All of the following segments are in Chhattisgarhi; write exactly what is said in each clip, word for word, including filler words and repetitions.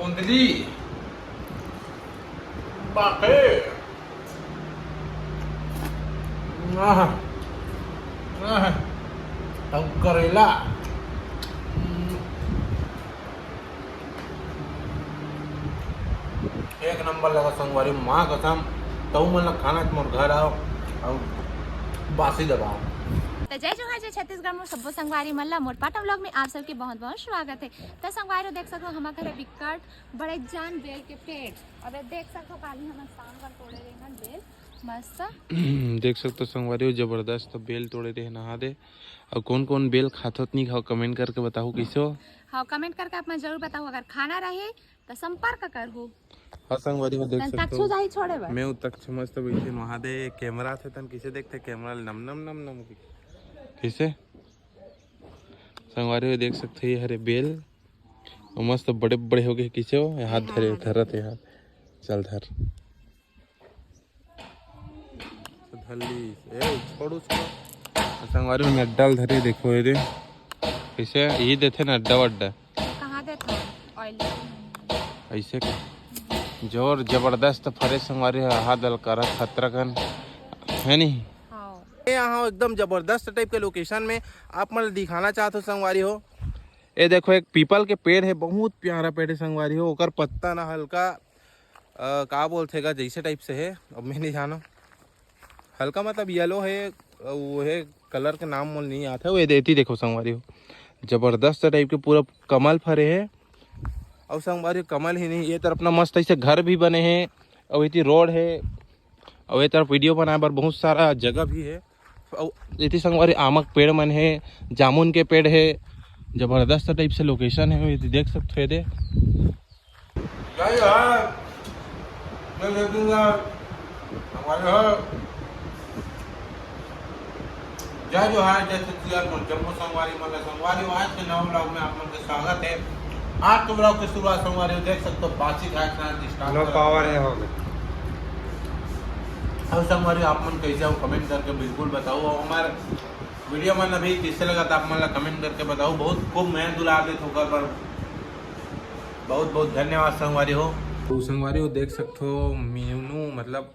कुंदली, बाके, आह, आह, अउ करेला। एक नंबर लगा संगवारी, माँ कसम, तहू मन ला खाना त मोर घर आओ अउ बासी दबाओ। त जय जोहार, जय छत्तीसगढ़, मोर सब्बो संगवारी मन ला मोर पाटन vlog में आप सबके बहुत बहुत स्वागत है। त संगवारी हो, देख सकथो, हमर घर है बिकट बड़े जान बेल के पेड़। अब ये देख सकथो, काली हमन शाम कर तोड़े रहे हन बेल, मस्त। देख सकथो संगवारी हो, जबरदस्त बेल तोड़े रहे नहा दे। अउ कौन कौन बेल खाथो त नहीं खाओ, कमेंट करके बताओ कैसे हो। हाँ, कमेंट करके आप मन जरूर बताओ, अगर खाना रहे तो संपर्क करहू। हाँ संगवारी हो, देख तन सकथो तक्षु जाही छोड़े बर। मैं तक्षु मस्त बैठे नहा दे, कैमरा थे तन किसे देखते, कैमरा नम नम नम नम कैसे। संगवारी हो, देख सकथो, ये हरे बेल, अउ मस्त बड़े बड़े हो गए, किसे हो, ये हाथ धरे, धरत है हाथ, चल धर। धर ली, ए, छोड़ उसको। संगवारी हो, नड्डा ल धरे, देखो ये दे, कैसे ये देथे नड्डा वड्डा। कहाँ देथे? ऑयल। ऐसे का? जोर जबरदस्त फरे संगवारी हो, हाथ दल करा खतरा कन, है नहीं? हाँ। ये यहाँ एकदम जबरदस्त टाइप के लोकेशन में आप मन ल दिखाना चाहत हो संगवारी हो। ये देखो, एक पीपल के पेड़ है, बहुत प्यारा पेड़ है संगवारी हो। ओकर पत्ता ना हल्का, अ, का बोलथे गा, जैसे टाइप से है, अब मैं नहीं जानो। हल्का मतलब येलो है, अ, वो है, कलर के नाम मोल नहीं आता है। वो ये देती देखो संगवारी हो, जबरदस्त टाइप के पूरा कमल फरे है। और संगवारी हो, कमल ही नहीं, ये तरफ ना मस्त ऐसे घर भी बने हैं, और इतनी रोड है, अउ ए तरफ वीडियो बनाए बर बहुत सारा जगह भी है। अउ एती संगवारी आमक पेड़ मन हे, जामुन के पेड़ हे, जबरदस्त टाइप से लोकेशन हे, एती देख सकथो एदे। जय जोहार, जय छत्तीसगढ़, संगवारी हो। जय जोहार, जय छत्तीसगढ़, मोर जम्मो संगवारी मन ला। संगवारी हो, आज के नवा vlog में आप मन के स्वागत है। आज के vlog के शुरुआत संगवारी हो, देख सकथो बासी खाए के साथ start लो करत पावर हन। है हो गए। अउ संगवारी हो, आप मन कैसे हो, कमेंट करके बिल्कुल बताओ। अउ हमार वीडियो मन अभी कैसे लगा था, आप मन ला कमेंट करके बताओ। बहुत खूब मेहनत दुलार देत हो ओकर बर, बहुत बहुत धन्यवाद संगवारी हो। तो संगवारी हो, देख सकथो मीनू, मतलब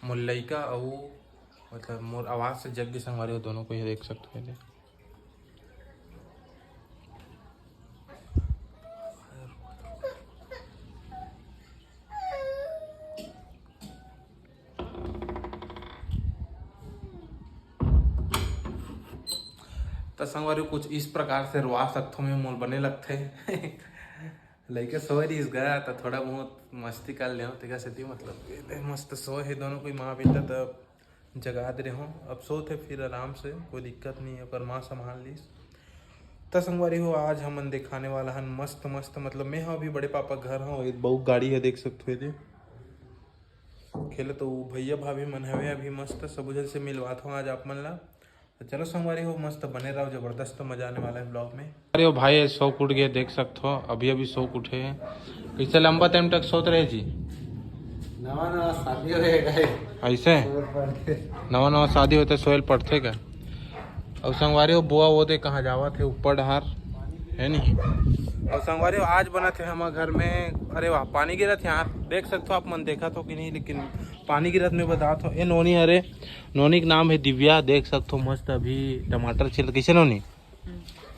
मोर लइका अउ मतलब मोर आवाज से जग गे संगवारी हो, दोनों को ये देख सकथो। त संगवारी हो, कुछ इस प्रकार से रोआ सकथो मैं, मोर बने लगथे। लइका सोए रहिस गा, त थोड़ा बहुत मस्ती कर लेव, तेकर सेती मतलब ये दे मस्त सोए हे दोनों कोई माँ बेटा, त जगा दे रहे हो। अब सोत हे फिर आराम से, कोई दिक्कत नहीं है, ओकर माँ संभाल लीस। त संगवारी हो, आज हमन दिखाने वाला हन मस्त मस्त, मतलब मैं ह अभी बड़े पापा घर हूँ, एक बहू गाड़ी है, देख सकथो एदे। खेले तो भैया भाभी मन हवे, अभी मस्त सबो झन से मिलवात हूँ आज आप मन ला। तो चलो संगवारी हो, मस्त बने रहो, जबरदस्त मजा आने वाला है vlog में। अरे ओ भाई, सो उठ गए, देख सकथो, अभी अभी सो उठे हैं। कैसे लंबा टाइम तक सोत रहे जी? नवा नवा शादी होए गा। ऐसे? सोए पड़थे। नवा नवा शादी होते सोए ल पड़थे का? अउ संगवारी हो, बुआ वो दे कहाँ जावत हे, ऊपर डहार, है नहीं? अउ संगवारी हो, आज बनत हे हमर घर में, अरे वाह, पानी गिरत हे यार, देख सकथो आप मन, देखत हो कि नहीं, लेकिन पानी गिरत में बतात हो। ए नोनी, अरे नोनी के नाम है दिव्या, देख सकथो मस्त अभी टमाटर छिल, कैसे नोनी?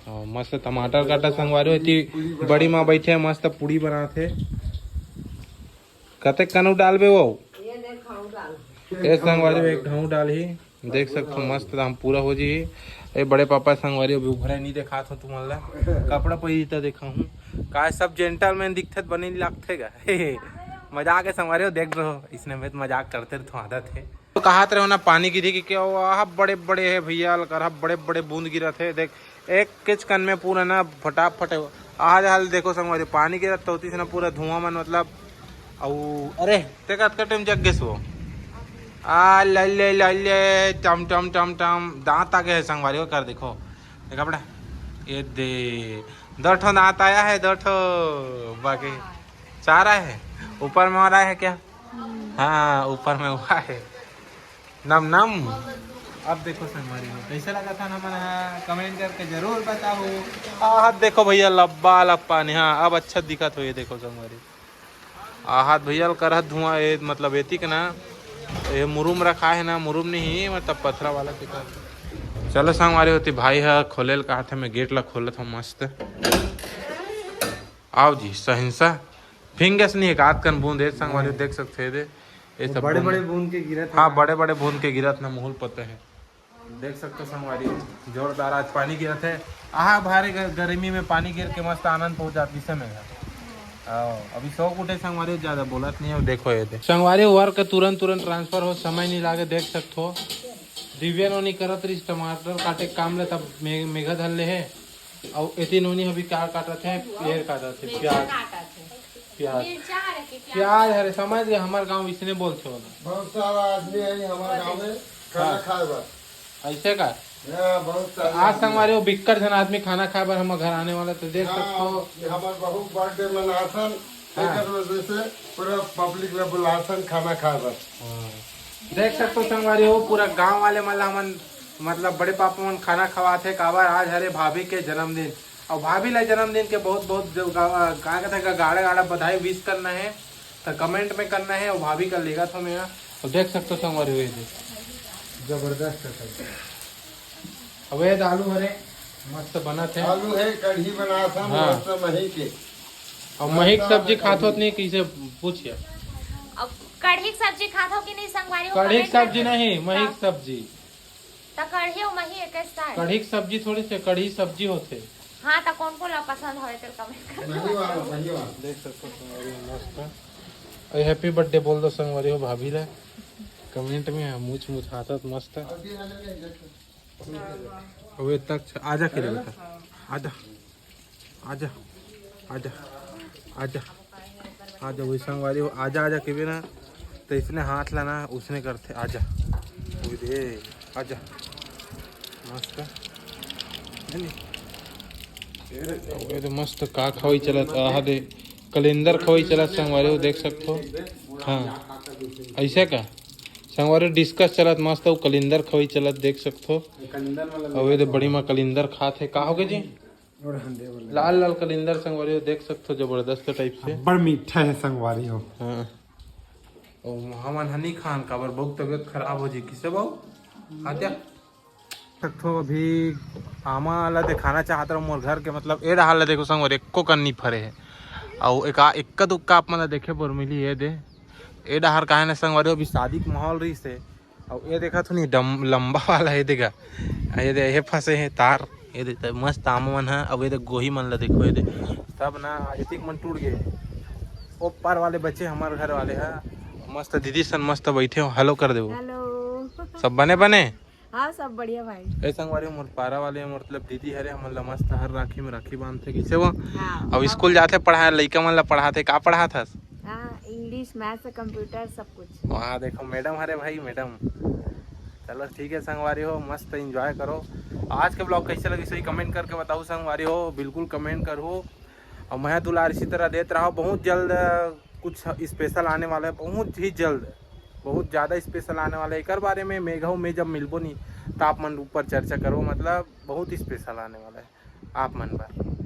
हाँ, मस्त टमाटर काटा संगवारी हो, एती बड़ी माँ बैठे हैं, मस्त पूड़ी बनात हे। कतेक कन डालबे वो? ये देख, घाव डाल। ए संगवारी हो, एक घाव डाल ही, देख सकथो मस्त दाम पूरा हो जी। ए बड़े पापा संगवारी हो, अभी उघरा नहीं देखात हो तुमन ला, कपड़ा पहिरी त देखाहूँ। काय सब जेंटलमैन दिखथे त बने नहीं लागथे गा। मजाक है संगवारी हो, देख रहो, इसने में तो मजाक करते रहो, आदत है। तो कहात रहे हो ना, पानी गिरी कि क्या हुआ? हाँ, बड़े बड़े है भैया, अलकर, हाँ, बड़े बड़े बूंद गिरत हे। देख, एक केच कन में पूरा ना फटाफट है। आज हाल देखो संगवारी, पानी गिरत तो होती से ना पूरा धुआं मन, मतलब। अउ अरे, ते कतका टाइम जग गेस वो? आ ले ले ले ले, टम टम टम टम, दांत आ गए है संगवारी, वो कर देखो, देखा बड़ा, ये दे, दो ठो दांत आया है, दो ठो, बाकी चार आए है। ऊपर में और आए है क्या? हाँ, ऊपर में हुआ है। नम नम। अब देखो संगवारी हो, कैसे लगा था ना मन, हाँ, कमेंट करके जरूर बताओ। आहा, देखो भैया, लब्बा लब्बा नहीं, हाँ, अब अच्छा दिखत हो। ये देखो संगवारी, आहा भैया ल करत धुआं, ये मतलब एतिक ना, ये मुरुम रखा है ना, मुरुम नहीं, मतलब पथरा वाला के कर। चलो संगवारी हो, ओती भाई ह खोले ल कहा थे, मैं गेट ला खोलत हूँ मस्त। आओ जी शहंशाह, फिंगस नहीं, एक आध कन बूंद है संगवारी हो, देख सकते हैं दे, ये सब बड़े बूंद। बड़े बूंद के गिरत है। हाँ, बड़े बड़े बूंद के गिरत ना, मुहुल पता है। देख सकते हो संगवारी, जोरदार आज पानी गिरत है। आहा, भारी ग-, गर्मी में पानी गिर के मस्त आनंद पहुंच जात किसे में घर। आओ, अभी सौ कुटे संगवारी, ज्यादा बोलत नहीं है। देखो ये दे संगवारी, वर्क के तुरंत तुरंत ट्रांसफर हो, समय नहीं लागे। देख सकते हो, दिव्या नोनी करत रही टमाटर काटे के काम ले, तब मे-, मेघा धर ले है। अउ एती नोनी अभी क्या काटत है? पेड़ काटत है, मिर्चा प्याज। काटत है। प्याज। मिर्चा हरे के प्याज। प्याज हरे, समझ गए, हमारे गांव इसने बोलते हो ना। बहुत सारा आदमी है हमारे गांव में खाना हाँ। खाए बर। ऐसे का? हाँ, बहुत सारा आज आदमी। संगवारी हो, बिक्कट झन आदमी खाना खाए बर हमर घर आने वाला, तो देख हाँ, सकते हो। ये हमार बहुत बर्थडे मनासन, हाँ। एकर वजह से पूरा पब्लिक ला बुलासन खाना खाए बर। हाँ। देख सकते हो संगवारी हो, पूरा गांव वाले मन ला हमन, मतलब बड़े पापा मन खाना खवाथे, काबर आज हरे भाभी के जन्मदिन। अउ भाभी ला जन्मदिन के बहुत बहुत जो गा-, का कहते हैं, गाड़ा गाड़ा बधाई विश करना है, तो कमेंट में करना है। अउ भाभी का लेगा था मैं यहाँ, तो देख सकते हो संगवारी हो ये दे। जबरदस्त है सब्जी। अब ये आलू हरे मस्त बनत है। आलू है, कढ़ी बनासन हाँ। मस्त मही के। अउ मही के सब्जी खात होत नहीं, किसे पूछिए। अब कढ़ी के सब्जी खात हो कि नहीं संगवारी हो, कढ़ी के कमेंट सब्जी करके। नहीं, मही के हाँ। सब्जी। त कढ़ी अउ मही एक साथ। कढ़ी के सब्जी थोड़ी से, कढ़ी सब्जी होथे। हाँ, त कौन को ला पसंद होय तेल कमेंट कर। मही वाला, मही वाला। देख सकते हो संगवारी हो, मस्त है। अरे हैप्पी बर्थडे बोल दो संगवारी हो भाभी ला कमेंट में। हाँ, मुछ मुछ हाथत मस्त है। अभी हाल में देख। अबे तक छ-, आजा के बेटा, आजा, आजा, आजा, आजा। आजा वही संगवारी हो, आजा, आजा केबे ना, तो इसने हाथ लाना, उसने करते, आजा। वही दे, आजा। मस्त। है नी? ये तो मस्त का खवाई चलत, आहा दे, कलिंदर खवाई चलत संगवारी हो, देख सकते हो। हाँ, ऐसे का? संगवारी डिस्कस चलत मस्त, वो कलिंदर खवाई चलत, देख सकते हो। कलिंदर वाला अउ ये दे बड़ी माँ कलिंदर खात है, का हो गए जी? और हंदे वाला। लाल लाल कलिंदर संगवारी हो, देख सकते हो, जबरदस्त टाइप से। बड़ मीठा है संगवारी हो। हाँ। ओ, हमन ह नहीं खान, काबर बहू तबीयत खराब हो जी। किसे बहू? आत्या? सकथो अभी आमा ला दिखाना चाहत रहूं मोर घर के, मतलब ए डहार ला देखो संगवारी, एको कन नहीं फरे है। अउ एका, एक्का दुक्का आप मन ला देखे बर मिली, ये दे। ए डहार काहे ना संगवारी, अभी शादी के माहौल रही से। अउ ये देखा थो नहीं, डम-, लंबा वाला ये देखा। ये दे, ये फंसे है तार। ये दे, त मस्त आमा मन ह। अब ये दे गोही मन ला देखो, ये दे। सब ना, एतिक मन टूट गए। ऊपर वाले बच्चे हमारे घर वाले ह। मस्त दीदी सन मस्त बैठे हो, हेलो कर देबो। हेलो। सब बने बने? हाँ, सब बढ़िया भाई। ए संगवारी, मोर पारा वाले, मतलब दीदी हरे, हमन ला मस्त हर राखी में राखी बांधथे, कैसे वो? हाँ, अब अब स्कूल जाथे पढ़ाए, लइका मन ला पढ़ाथे, का पढ़ाथस? हाँ, इंग्लिश, मैथ्स, कंप्यूटर, सब कुछ। वहाँ देखो मैडम हरे भाई, मैडम। चलो ठीक है संगवारी हो, मस्त एंजॉय करो। आज के ब्लॉग कैसे लगी, सही कमेंट करके बताओ संगवारी हो, बिल्कुल कमेंट करो। और मैं दुलार इसी तरह देत रहा, बहुत जल्द कुछ स्पेशल आने वाला है, बहुत ही जल्द, बहुत ज़्यादा स्पेशल आने वाला है। एकर बारे में मेघा में जब मिलबो नहीं, तो आप मन ऊपर चर्चा करो, मतलब बहुत स्पेशल आने वाला है आप मन बर।